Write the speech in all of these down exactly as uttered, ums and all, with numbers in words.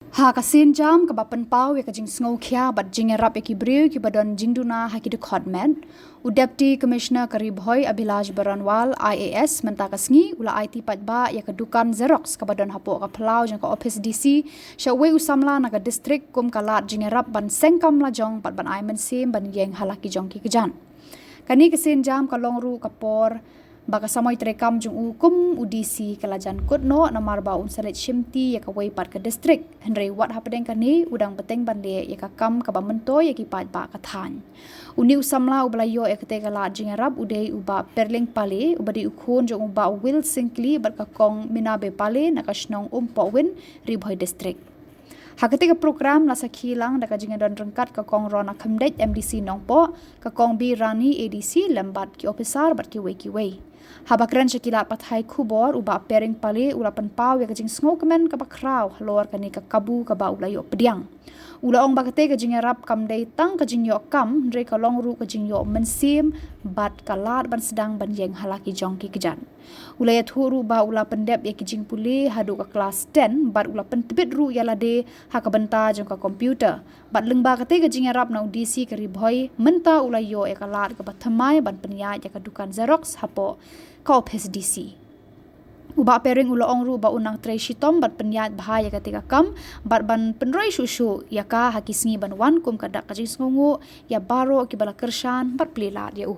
Ha ka sienjam kaba pynpaw ïa ka jingsngewkhia bad jingïarap ïa ki briew kiba don jingduna ha ki dkhot met, u Deputy Commissioner ka Ri Bhoi Abhilash Baranwal I A S mynta ka sngi u la aiti paidbah ïa ka dukan Xerox kaba don hapoh ka phyllaw jong ka ophis D C sha uwei u samla na ka district kum ka lad jingïarap ban seng kam lajong bad ban ai mynsiem ban ïeng ha la ki jong ki kjat. Kane ka sienjam ka long ruh ka por ba ka samoi treikam jong u kum u D C ka la jan kut noh namar ba un sa leit shimti ïa kawei pat ka district. Hynrei wat hapdeng kane u dang bteng ban leh ïa ka kam kaba myntoi ïa ki paidbah ka thaiñ. Une u samla uba la ïoh ïa katei ka lad jingïarap u dei u Bah Perling Pale uba dei u khun jong u Bah Will Syngkli bad ka Kong Minabe Pale na ka shnong Umpohwin, Ri Bhoi District. Ha katei ka program la sakhi lang da ka jingïadon ryngkat ka Kong Rona Khymdeit M D C Nongpoh, ka Kong Birani A D C lem bad ki ophisar bad kiwei kiwei. Haba kren sha ki lad pathai khubor u Bah Perling Pale u la pynpaw ïa ka jingsngewkmen kaba khraw halor kane ka kabu kaba u la ïoh pdiang. U la ong ba katei ka jingïarap kam dei tang ka jingïoh kam hynrei ka long ruh ka jingïoh mynsiem bad ka lad ban sdang ban ïeng ha la ki jong ki kjat. U la ïathuh ruh ba u la pyndep ïa ki jingpule haduh ka klas ten bad u la pyntbit ruh ïa lade ha ka bynta jong ka computer. Bad lyngba katei ka jingïarap na u D C ka Ri Bhoi mynta u la ïoh ïa ka lad kaba thymmai ban pynïaid ïa ka dukan Xerox hapoh ka ophis D C. U Bah Perling u la ong ruh ba un nang trei shitom bad pynïaid bha ïa katei ka kam bad ban pynroi shuh shuh ïa ka ha ki sngi ban wan kum ka dak ka jingsngewnguh ïa baroh kiba la kyrshan bad plie lad ïa u.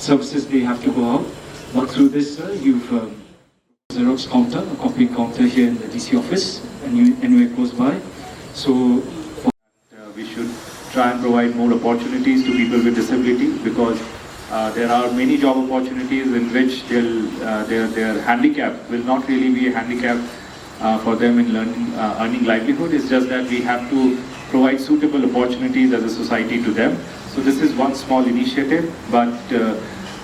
Services may have to go out. But through this, sir, you've um, Xerox counter, a copying counter here in the D C office, and you, anywhere close by. So uh, we should try and provide more opportunities to people with disability because uh, there are many job opportunities in which they'll, uh, their, their handicap will not really be a handicap uh, for them in learning, uh, earning livelihood. It's just that we have to provide suitable opportunities as a society to them. So this is one small initiative, but uh,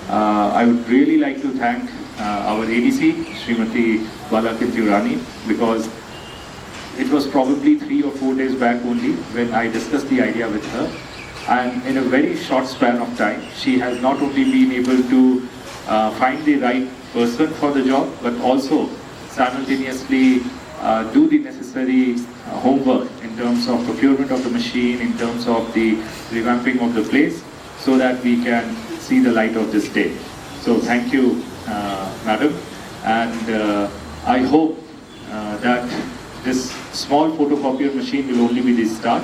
uh, I would really like to thank uh, our A D C, Srimati Bala Kintiurani, because it was probably three or four days back only when I discussed the idea with her. And in a very short span of time, she has not only been able to uh, find the right person for the job, but also simultaneously uh, do the necessary uh, homework in terms of procurement of the machine, in terms of the revamping of the place, so that we can see the light of this day. So thank you, uh, madam, and uh, I hope uh, that this small photocopier machine will only be the start,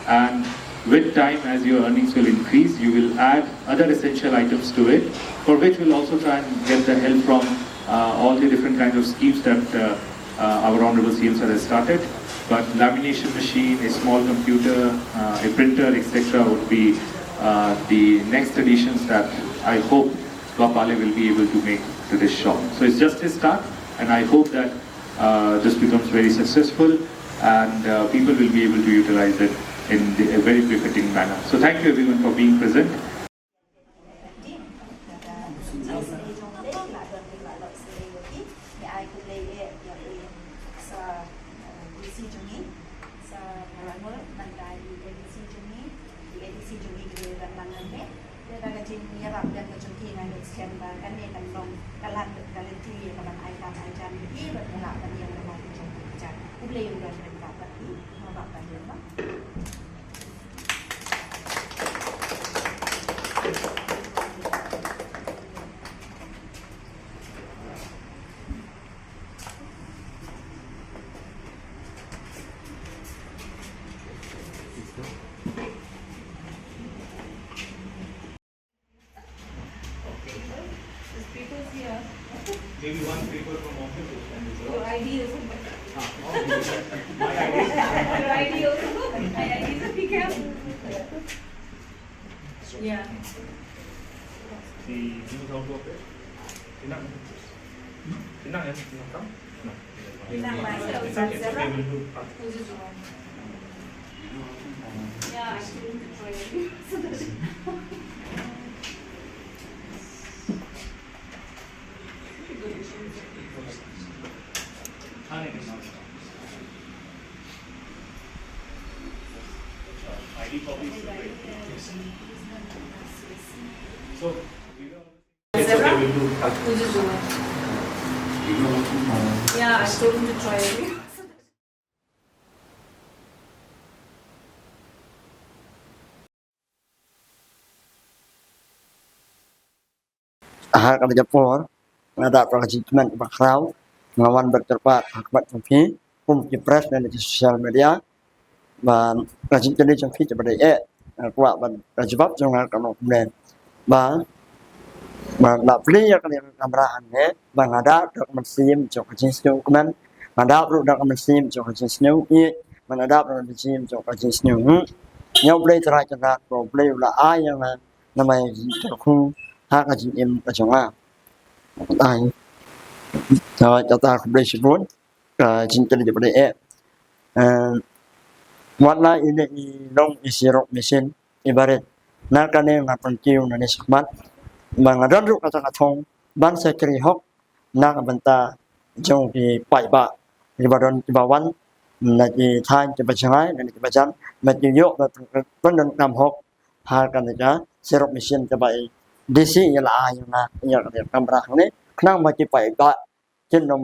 and with time, as your earnings will increase, you will add other essential items to it, for which we'll also try and get the help from uh, all the different kinds of schemes that uh, uh, our Honorable C M Sir has started. But lamination machine, a small computer, uh, a printer, et cetera would be uh, the next additions that I hope Bah Pale will be able to make to this shop. So it's just a start, and I hope that uh, this becomes very successful and uh, people will be able to utilize it in the, a very befitting manner. So thank you everyone for being present. Te da ka jingïarap jong ka jong ki ngan ïohsngew ba kane kan long ka lad ka lynti ka ban ai kam ai jam ïa ki bad ka lah ban ïeng ka long ka jong ka jam. U Blei u don ryngkat bad ki. Mabak ka jong ba. Maybe one paper from office and your I D or something. My I D. Your I D also. My I D is a P K M. Yeah. The news outlook. Enough. Enough, yeah? Enough, come? No. Enough, my sir. They will do. Yeah, I told him to try it. Yeah, I told him to try it. Ha kane ka por nga da ka jingkmen ba khraw, nga wan ban kyrpad ha khmat jong phi kum ki press na ki social media, ba ka jingkylli jong phi te ba dei eh, nga kwah ban ka jubab jong nga ka long kumne. Ba ba la plie ïa kane ka kamra hangne ba nga da da ka mynsiem jong ka jingsngew kmen, nga da ruh da ka mynsiem jong ka jingsngew ïeit, ba nga da ruh da ka mynsiem jong ka jingsngew. Ïa U Blei Trai Kynrad, ba U Blei u la ai ïa nga namar ïa ka jingkyrkhu ha ka jingim ka jong nga. Ai. Kata khublei shibun. Ka jingkylli jong phi eh. Wat la ine i long i sirok misin i barit, na kane nga pynkiew nangne shakhmat ba nga don ruh kata ka thong ban sa kyrhai hok na ka bynta jong ki paidbah kiba don kiba wan na ki thaiñ kiba jngai na ki ba jan, ba ki ïoh ban pyndonkam hok ha kane ka sirok misin kaba i DC i la ai ïa nga ïa kane ka kamra hangne khnang ba ki paidbah kin ym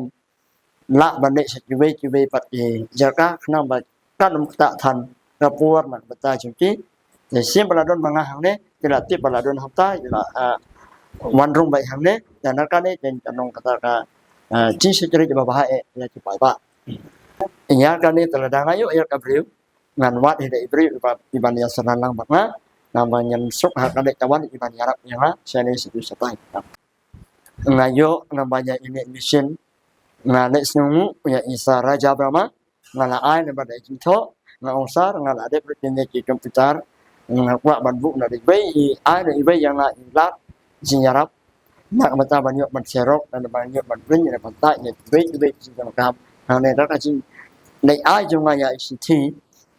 lah ban leit sha kiwei kiwei pat ki jaka khnang ba kan ym ktah than ka por na ka bynta jong ki. Te shisien ba la don ma nga hangne ki la tip ba la don hangta, ki la wan rung beit hangne. Te na kane te kan long kata ka jingshakri ba bha eh ïa ki paidbah. Ïa kane te lada nga ïoh ïa ka briew ngan wad hi da i briew iba iban ïa syrang lang bad nga, naba ngin suk ha kane ka wan iban ïarap ïa nga shane shi tu shatai. Nga ïoh naba ïa ine i misin nga leh sngewnguh ïa i Sir Raja Verma, nga la ai naba da i jingthoh, nga ong Sir nga la dep ruh ïa ki computer, nga kwah ban buh na da iwei i ai na iwei ïa nga i lad jingïarap na ka bynta ban ïoh ban sirok, na ban ïoh ban print, na ban tai ïa kiwei kiwei ki jingdonkam. Hangne da ka jing leh ai jong nga ïa i shithi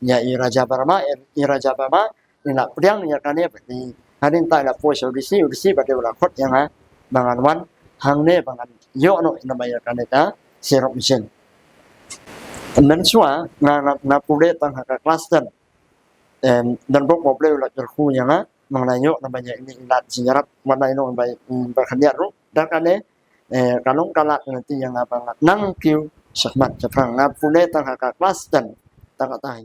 ïa i Raja Verma, i Raja Verma i la pdiang ïa kane ba i hadien tai la poi sha u DC, u DC ba dei u la khot ïa nga ba ngan wan hangne ba ngan ïoh noh naba ïa kane ka sirok misin. Mynshuwa nga nga pule tang ha ka klas ten. Em, don bok ba U Blei u la kyrkhu ïa nga ba ngan ïoh naba ïa ine i lad jingïarap, wat la ïa nong ba khyndiat ruh da kane. Eh, ka long ka lad na ti ïa nga ba nga nang kiew shakhmat shaphrang, nga pule tang ha ka klas ten. Tang katai.